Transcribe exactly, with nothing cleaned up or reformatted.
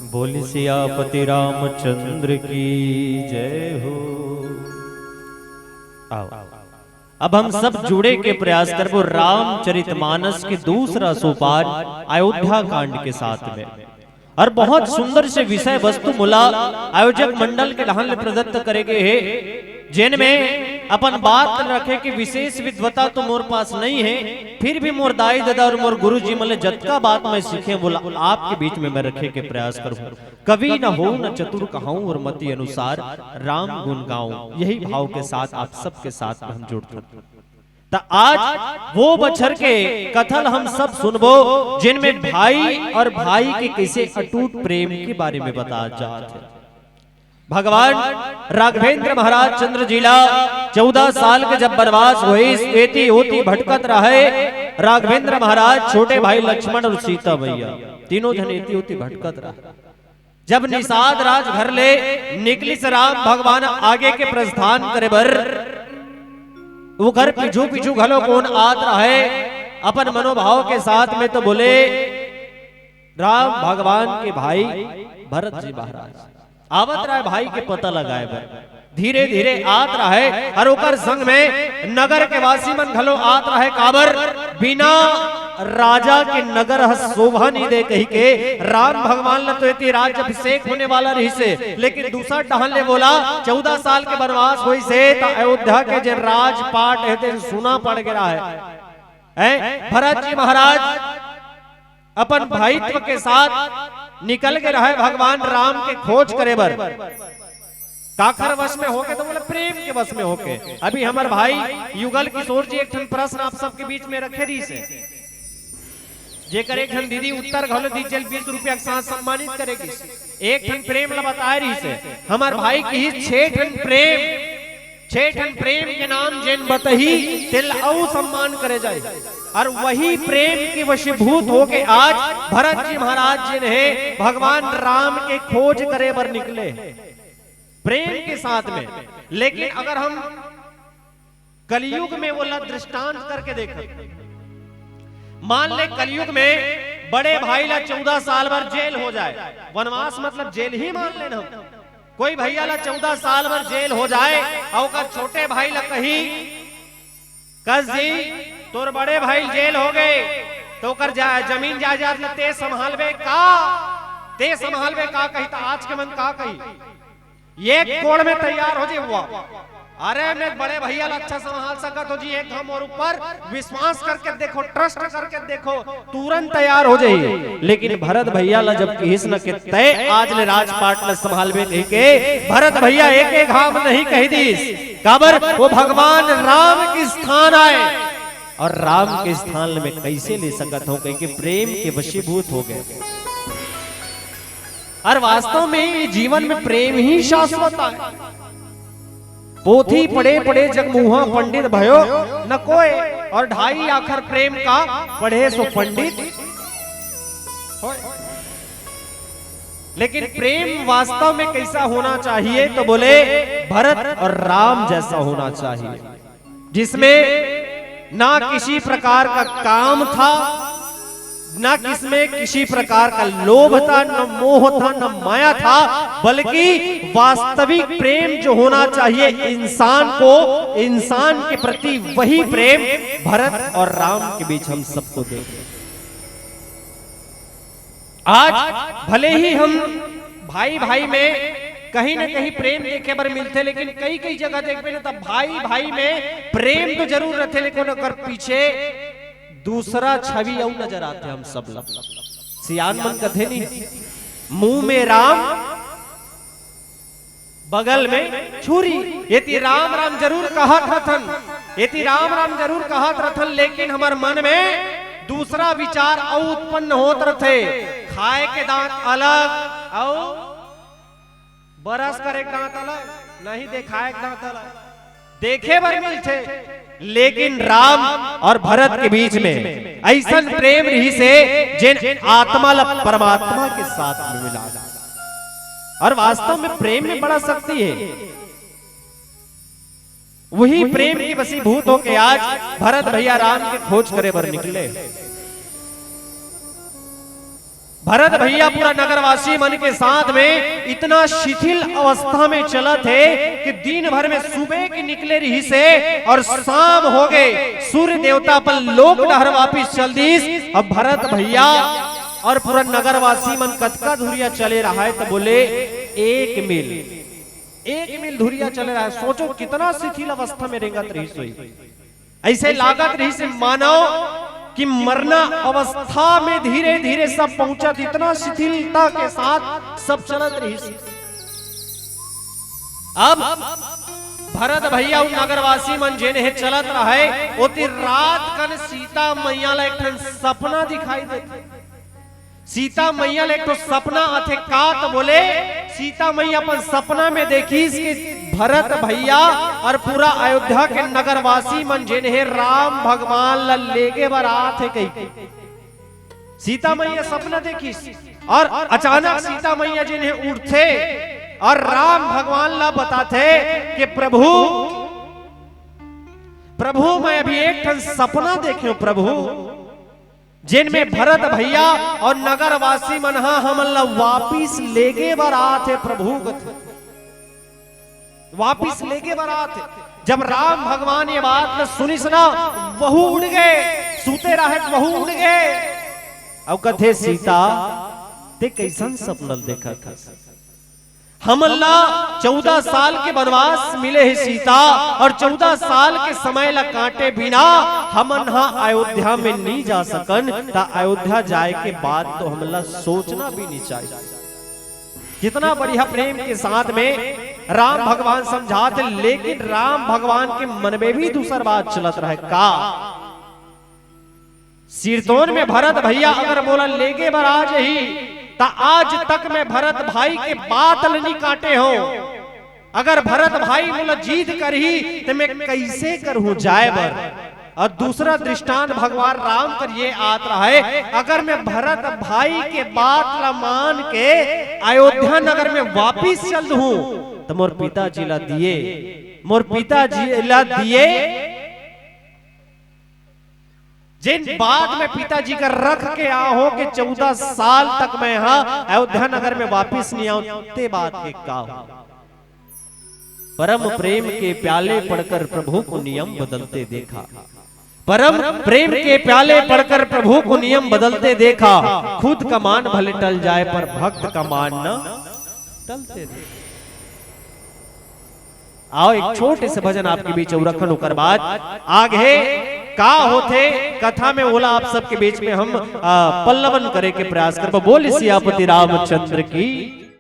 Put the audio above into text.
बोल सियापति रामचंद्र की जय हो। आओ, अब हम सब जुड़े के प्रयास करबो रामचरितमानस के दूसरा सोपान अयोध्या कांड के साथ में। और बहुत सुंदर से विषय वस्तु मोला आयोजक मंडल के डहान ले प्रदत्त करे गे हे, जेन में अपन बात रखे के विशेष विद्वता तो मोर पास नहीं है, फिर भी मोर दाई ददा और मोर गुरु जी मन ले जतका बात मैं सीखे, बोला आपके बीच में मैं रखे के प्रयास करूँ। कवि न हो न चतुर कहाऊं और मति अनुसार राम गुण गाऊं। यही भाव के साथ आप सबके साथ में हम जुड़ते हैं। त आज वो बछर के कथा ल हम सब सुनबो, जिनमें भाई और भाई के कैसे अटूट प्रेम के बारे में बताया जात है। भगवान राघवेंद्र महाराज चंद्र जी ला चौदह साल के जब वनवास होइस, एती ओती भटकत रहे। राघवेंद्र महाराज, छोटे भाई लक्ष्मण और सीता मैया, तीनों झन एती ओती भटकत रहे। जब निषाद राज घर ले निकलिस राम भगवान आगे के प्रस्थान करे बर, ओकर पीछू पीछू घलो कोन आत रहे, अपन मनोभाव के साथ में तो बोले, राम भगवान के भाई भरत जी महाराज आवत रहे भाई के पता लगाए बर। धीरे धीरे आत रहे, और ओकर संग में नगर के वासी मन घलो आत रहे। काबर? बिना राजा के नगर ह शोभा नहीं दे कही के। राम भगवान ल तो एती राज्य अभिषेक होने वाला रहिसे, लेकिन दूसर डहन ले बोला, चौदह साल के वनवास होइसे, त अयोध्या के जे राजपाट हे, ते सुना पड़ गे रहे। हैं? भरत जी महाराज अपन भाईत्व के साथ निकल गे रहे भगवान राम के खोज करे बर। काखर वश में होके? तो बोले, प्रेम के वश में होके। अभी हमर भाई युगल किशोर जी एक ठन प्रश्न आप सबके बीच में रखे रहिसे, जेकर एक ठन दीदी उत्तर घलो दी, जेल बीस रुपया के साथ सम्मानित करे गिस। एक ठन प्रेम ला बताए रहिसे, हमर भाई किहिस छह ठन प्रेम, छह ठन प्रेम के नाम जेन बतही, तेला अउ सम्मान करे जाए। और वही प्रेम के वशीभूत होके आज भरत जी महाराज जेन हे, भगवान राम के खोज करे बर निकले प्रेम के साथ में। लेकिन अगर हम कलयुग में वोला दृष्टांत करके देखन, मान ले कलयुग में बड़े भाई ला चौदह साल बर जेल हो जाए, वनवास मतलब जेल ही मान लेना हम, कोई भैया ला चौदह साल बर जेल हो जाए और ओकर छोटे भाई ला कही, कस जी, तोर बड़े भाई जेल हो गए, तो ओकर जा-, जमीन जायदाद ला ते संभालबे का? ते संभालबे का कही? त आज के मन का कही? एक कोड़ में तैयार हो जाए हुआ। अरे, मैं बड़े भैया ला अच्छा संभाल सकत हो जी, एक हम और ऊपर विश्वास करके देखो, ट्रस्ट करके देखो, तुरंत तैयार हो जाइए। लेकिन भरत भैया ला जब किहिस न के तय आज ले राजपाट ला संभालबे कही के, भरत भैया एक एक घाम नहीं कही दीस। काबर? वो भगवान राम के स्थान आए और राम के स्थान में कैसे ले सकत हो कही के प्रेम के वशीभूत हो गए। और वास्तव में ये जीवन में प्रेम ही शाश्वत आए। पोथी पढ़े पढ़े जग मुहा पंडित भयो न कोय, और ढाई आखर प्रेम का पढ़े सो पंडित होय। लेकिन प्रेम वास्तव में कैसा होना चाहिए? तो बोले, भरत और राम जैसा होना चाहिए, जिसमें ना किसी प्रकार का काम था, ना किसमें किसी प्रकार का लोभ था, न मोह था, न माया था, बल्कि वास्तविक प्रेम जो होना चाहिए इंसान को, इंसान के प्रति, वही प्रेम भरत और राम के बीच हम सबको देखे। आज भले ही हम भाई भाई में कहीं ना कहीं प्रेम देखे बर मिलथे, लेकिन कई कई जगह देखबे ना, त भाई भाई में प्रेम तो जरूर रथे, लेकिन ओकर पीछे दूसरा छवि अउ नजर आथे हम सब ला। सियान मन कथे नहीं, मुंह में राम, बगल में छुरी। एती राम राम जरूर कहत रथन, एती राम राम जरूर कहत रथन, लेकिन हमर मन में दूसरा विचार अउ उत्पन्न होत रथे। खाए के दांत अलग अउ बरस करे के दांत अलग, नहीं देखाए के दांत अलग, देखे बर मिलथे। लेकिन राम और भरत के बीच में ऐसन प्रेम रहिसे, जेन आत्मा ला परमात्मा के साथ में मिला। और वास्तव में प्रेम में बड़ा शक्ति है। वही प्रेम के वशीभूत होके आज भरत भैया राम के खोज करे बर निकले। भरत भैया पूरा नगरवासी मन के साथ में इतना शिथिल अवस्था में चलत हे कि दिन भर में सुबह के निकले रहिस हे और शाम हो गे, सूर्य देवता अपन लोक डहर वापिस चल दिस। अब भरत भैया और पूरा नगरवासी मन कतका धुरिया चले रहय त बोले, एक मील, एक मील धुरिया चले रहय। सोचो कितना शिथिल अवस्था में रेंगत रहिस होही। अइसे लागत रहिस मानो कि मरना अवस्था में धीरे धीरे सब पहुंचत, इतना शिथिलता के साथ सब चलत रहिस। अब भरत भैया अउ नगरवासी मन जेन हे चलत रहय, ओती रात कन सीता मैया ला एक ठन सपना दिखाई देथे। सीता मैया ला एक ठो सपना आथे का त बोले, सीता मैया अपन सपना में देखिस कि भरत भैया और पूरा अयोध्या के नगरवासी मन जेन हे राम भगवान ला लेगे बर आत हे कहिके। सीता मैया सपना देखिस और अचानक सीता मैया जेन हे उठथे और राम भगवान ला बताथे कि प्रभु, प्रभु, मैं अभी एक ठन सपना देखे हूं प्रभु, जेन में भरत भैया और नगरवासी मन ह हमन ला वापिस लेगे बर आत हे प्रभु, कथे वापिस लेगे बर आत हे। जब राम भगवान ये बात ला सुनिस ना, वहू उड़ गे, सुते रहय वहू उड़ गे। अउ कथे, सीता, ते कइसन सपना ल देखत हस? हमन ला चौदह साल के बनवास मिले हे सीता, और चौदह साल के समय ला काटे बिना हमन हा अयोध्या में नी जा सकन, त अयोध्या जाए के बात तो हमन ला सोचना भी नी चाहिए। कितना बढ़िया प्रेम के साथ में राम भगवान समझात हे, लेकिन राम भगवान के मन में भी दूसर बात चलत रहय का। सिरतोन में भरत भैया अगर मोला लेगे बर आ जही, त आज तक मैं भरत भाई के बात ल नी काटे हंव। अगर भरत भाई मोला जिद करही, त मैं कइसे करहूं जाए बर? और दूसरा दृष्टांत भगवान राम कर ये आत रहय, अगर मैं भरत भाई के बात ला मान के अयोध्या नगर में वापिस चल दूं, त मोर पिताजी ला दिए, मोर पिताजी ला दिए जेन बात मैं पिताजी कर रख के आ हंव कि चौदह साल तक मैं हा अयोध्या नगर में वापिस नी आंव, ते बात के का हो? परम प्रेम के प्याले पढ़कर प्रभु को नियम बदलते देखा, परम प्रेम के प्याले पढ़कर प्रभु को नियम बदलते देखा, खुद का मान भले टल जाए पर भक्त का मान न टलते देखा। आओ, एक छोटे से भजन आपके बीच अउ रखन, ओकर बाद आगे का होथे कथा में, ओला आप सबके बीच में हम, आ, पल्लवन करे के प्रयास करबो। बोल सियापति रामचंद्र की।